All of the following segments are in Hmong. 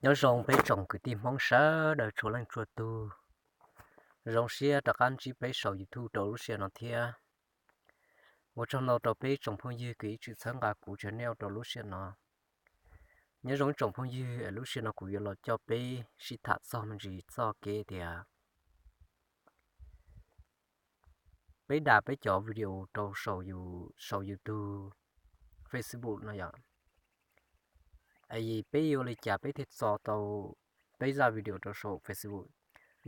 Nyob zoo peb tsoom kwv tij Hmoob sawv daws txhua leej txhua tug. Zoo siab rov qab ntsib peb saum YouTube rau lub sij hawm no thiab. Ua tsaug ntau rau peb tsoom phooj ywg kws ib txwm txhawb nqa kuv channel rau lub sij hawm no. Nyob zoo ib tsoom phooj ywg, lub sij hawm no kuv yuav los coj peb sib tham txog me ntsis txoj kev tias peb da peb cov video rau saum YouTube, Facebook no yom. Peb yuav ua li cas peb thiaj tso tau peb zaj video rau saum Facebook?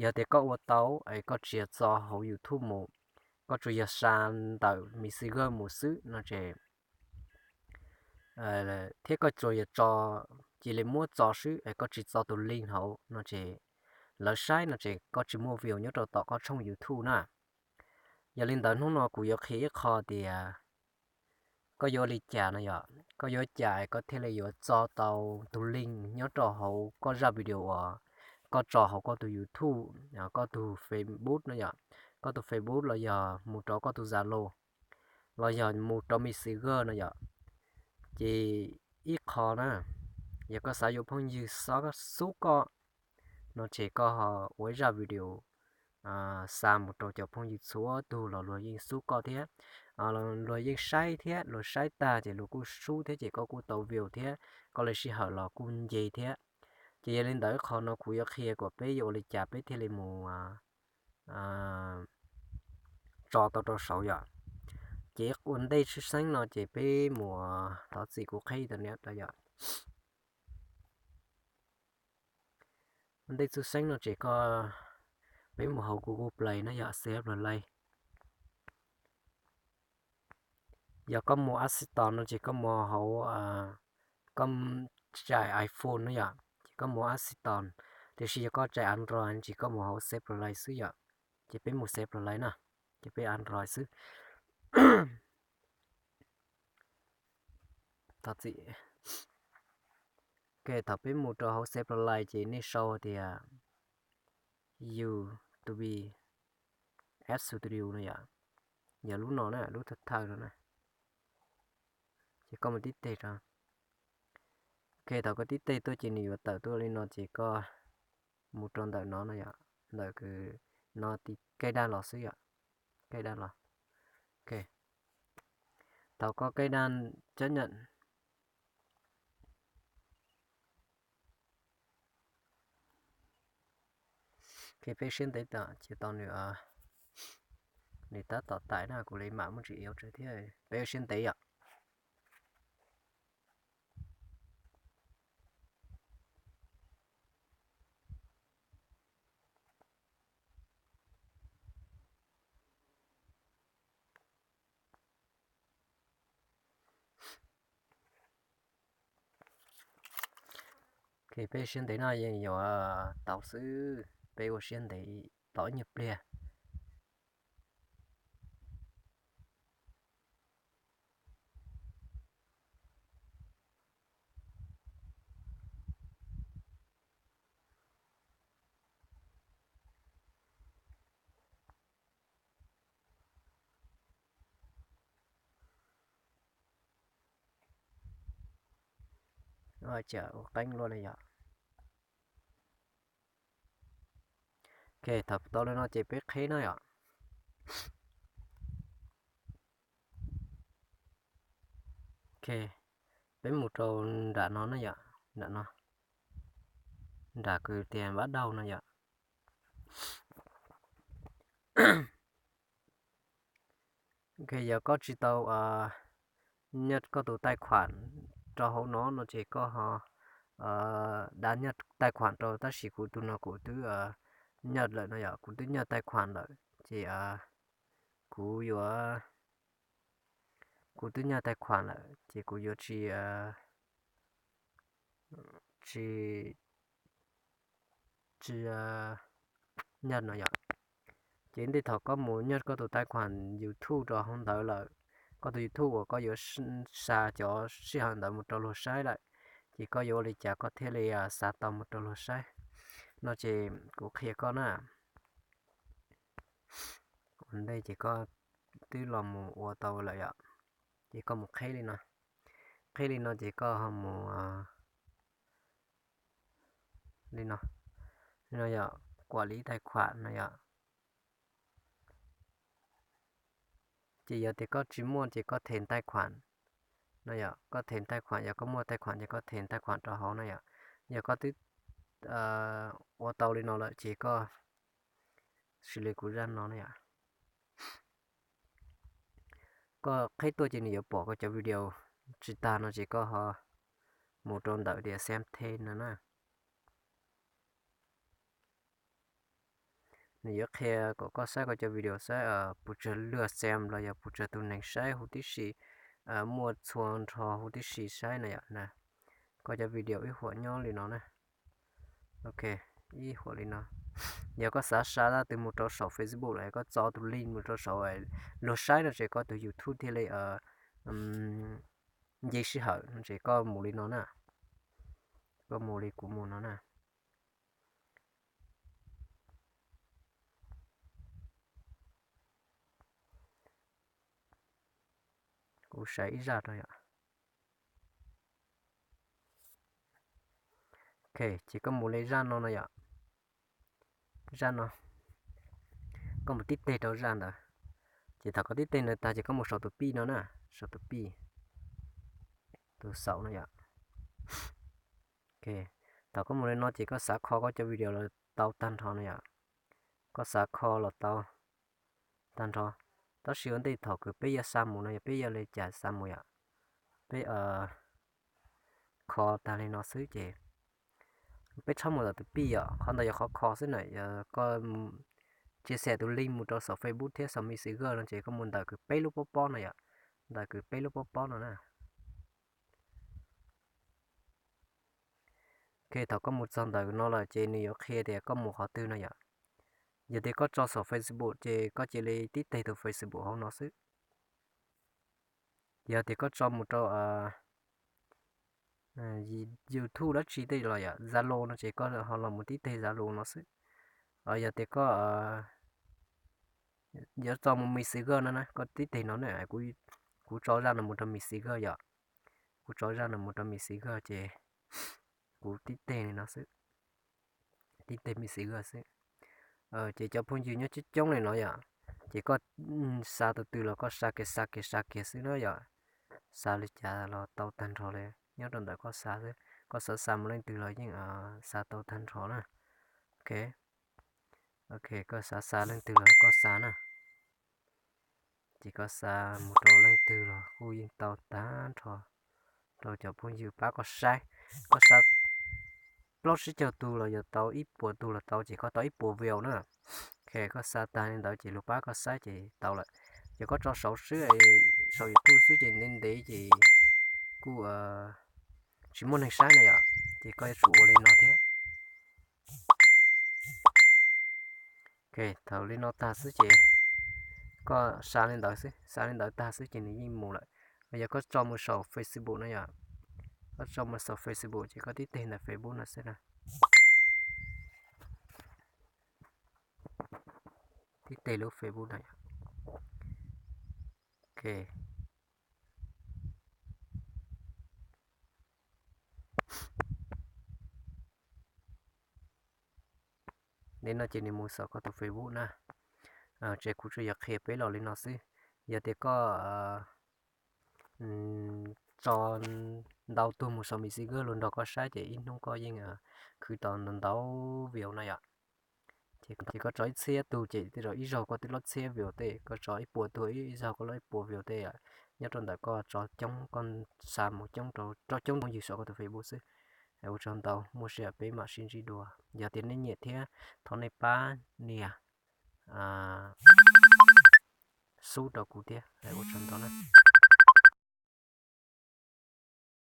Yog tias koj ua tau es koj tsis yog tso hauv YouTube mus, koj tsuas yog xa ntawm Messenger mus xwb no ces, thiab koj tsuas yog tso, cia li muab tso xwb es koj tsis tso tus link hauv no ces lawv saib no ces koj tsis muaj view nyob rau tom koj tshooj YouTube na. Yog li ntawd hnub no kuv yuav qhia ib qho tias koj yuav ua li cas no yom, koj yuav cas koj thiaj li yuav tso tau tus link nyob rau hauv koj zaj video uas koj tso hauv koj tus YouTube, koj tus Facebook no yom, koj tus Facebook los yog mus rau koj tus Zalo, los yog mus rau Messenger no yom. Ces ib qho na, yog koj xav yuav phooj ywg xub koj no ces koj ua ib zaj video xa mus rau cov phooj ywg txhua tug los luag yeej xub koj thiab, luag yeej saib thiab, luag saib tag ces luag kuj xub thiab ces koj kuj tau view thiab, koj li sij hawm los kuj nce thiab. Ces yog li ntawd qhov no kuv yuav qhia kom peb yuav ua li cas peb thiaj li mus tso tau rau saud yom. Ces ua ntej tshwj xeeb no ces peb mus, thov txim kuv qhib tau niam yom. Ua ntej tshwj xeeb no ces koj, peb mus hauv Google Play no yom, C Play. Yog koj mus App Store no ces koj mus hauv, koj tsaim iPhone no yom, ces koj mus App Store. Tiam sis yog koj tsaim Android ces koj mus hauv C Play xwb yom. Ces peb mus C Play na, ces peb Android xwb. Thov txim. Ok, thaum peb mus rau hauv C Play ces nej sau tias YouTube App Studio no yom. Yog lub no na, lub thawj thawj no na. Ces koj mus tib teg rau. Ok, thaum koj tib teg tuaj ces nws yuav tawm tuaj li no ces koj mus rau ntawm no no yom, ntawm kws no, kaij daj los xwb yom, kaij daj los. Ok, thaum koj kaij daj cab nyam, ok, peb siab ntev tso, cia tau nws, nws tab tom tải na, kuv li mam muab ntsis iov tsawv thiab, peb siab ntev yom. Ok, peb siab ntev no yeej yuav tau xwb, peb ua siab ntev tau ib nyuag pliag. Ua cas ua qeeb luaj li yom. Ok, thaum tau li no ces peb qhib no yom. Ok, peb mus rau nram no na yom, nram no, nram kws tias npab daug no yom. Ok, yog koj tsis tau nyaj koj tus taij khuam rau hauv no no ces koj ho da nyaj taij khuam rau, tab sis kuv tus no kuv twb nyaj lawm no yom, kuv twb nyaj taij khuam lawm ces kuv yuav, kuv twb nyaj taij khuam lawm ces kuv yuav tsis, tsis, tsis nyaj no yom. Ces ntej thaum koj mus nyaj koj tus taij khuam YouTube rau hauv ntawd lawm, koj tus YouTube uas koj yuav xa cov sij hawm ntawd mus rau luag saib lawm, ces koj yuav ua li cas koj thiaj li xa tau mus rau luag saib no ces kuv qhia koj na. Ua ntej ces koj twb los mus ua tau lawm yom, ces koj mus qhib li no, qhib li no ces koj ho mus, li no, no yog quản lý tài khoản no yom. Ces yog tias koj tsis muaj ces koj thêm tài khoản no yom, koj thêm tài khoản, yog koj muaj tài khoản ces koj thêm tài khoản rau hauv no yom. Yog koj twb ua tau li no lawm ces koj xws li kuv zaj no na yom. Koj qheb tuaj ces nws yuav pom koj cov video tsis tag no ces koj ho mus rau ntawm tias xem thêm no na. Nws yuav qhia kom koj saib koj cov video saib puas tsawg lượt xem los yog puas tsawg tus neeg saib huv tib si, muaj txhua nrho huv tib si saib na yom. Koj cov video ib huam nyob li no na. Ok, ib huam li no. Yog koj xav xa zaj twg mus rau saum Facebook lawm koj tso tus link mus rau saum luag saib no ces koj tus YouTube thiaj li nce sij hawm no ces koj mus li no na. Koj mus li kuv mus no na. Kuv saib ib zaj rau yom. Ok, ces koj mus li zaj no no yom. Zaj no, koj mus tib teg rau zaj ntawd. Ces thaum koj tib teg ntawd tag ces koj mus saum tus pij no na, saum tus pij, tus xaum no yom. Ok, thaum koj mus li no ces koj xav kho koj cov video los tau tag nrho no yom. Koj xav kho los tau tag nrho. Tab sis ua ntej thaum kws peb yuav xa mus no yog peb yuav li cas xa mus yom. Peb kho tag li no xwb ces peb tshab mus ntawm tus pij yom, qhov ntawd yog qhov kho xwb na. Yog koj chia sẻ tus link mus rau saum Facebook thiab saum Messenger no ces koj mus ntawm kws peb lub pob pob no yom, ntawm kws peb lub pob pob no na. Ok, thaum koj mus txog ntawm no lawm ces nws yuav qhia tias koj mus qhov twg no yom. Yog tias koj tso saum Facebook ces koj cia li tib teg tus Facebook hauv no xwb. Yog tias koj tso mus rau YouTube dab tsi tej los yom, Zalo no ces koj ho los mus tib teg Zalo no xwb. Yog tias koj yuav tso mus Messenger no na, koj tib teg no na, kuv tso zaj no mus rau Messenger yom. Kuv tso zaj no mus rau Messenger ces kuv tib teg li no xwb, tib teg Messenger xwb. Ces cov phooj ywg nyob coob coob li no yom, ces koj xa tus twg los koj xa kiag xa kiag xa kiag xwb na yom. Xa li cas los tau tag nrho li, nyob rau ntawm koj xa xwb. Koj xav xa mus leej twg los yeej xa tau tag nrho na. Ok, ok, koj xav xa leej twg los koj xa na. Ces koj xa mus rau leej twg los kuj yeej tau tag nrho rau cov phooj ywg pab koj saib. Koj xa plaub tsib caug tug los yog tau ib puas tug los tau ces koj tau ib puas view na. Ok, koj xa tag li ntawd ces luag pab koj saib ces tau lawm. Ces koj tso saud xwb, saum YouTube xwb ces ntev ntev ces kuj tsis muaj neeg saib na yom, ces koj yuav tsum ua li no thiab. Ok, thaum li no tag xwb ces koj xa li ntawd xwb, xa li ntawd tag xwb ces nws yeej mus lawm. Yog koj tso mus saum Facebook no yom, koj tso mus saum Facebook ces koj tib teg ntawm Facebook no xwb na. Tib teg lub Facebook no yom. Ok, li no ces nws mus saum koj tus Facebook na. Ces kuv tsuas yog qhia peb los li no xwb. Yog tias koj tso ntau tug mus saum Messenger los nrog koj saib ces ib hnub koj yeej khwv tau ntau ntau view no yom. Ces koj tso ib txhiab tug ces tej zaum ib zaug koj twb loj txhiab view tej, koj tso ib puas tug ib zaug koj loj ib puas view tej. Nyob rau ntawm koj tso coob, koj xa mus coob rau coob tus ywg saum koj tus Facebook xwb. Ua tsaug ntau, muaj sij hawm peb mam sib ntsib dua. Yog tias nej nyiam thiab thov nej pab nias sub rau kuv thiab. Ua tsaug ntau na.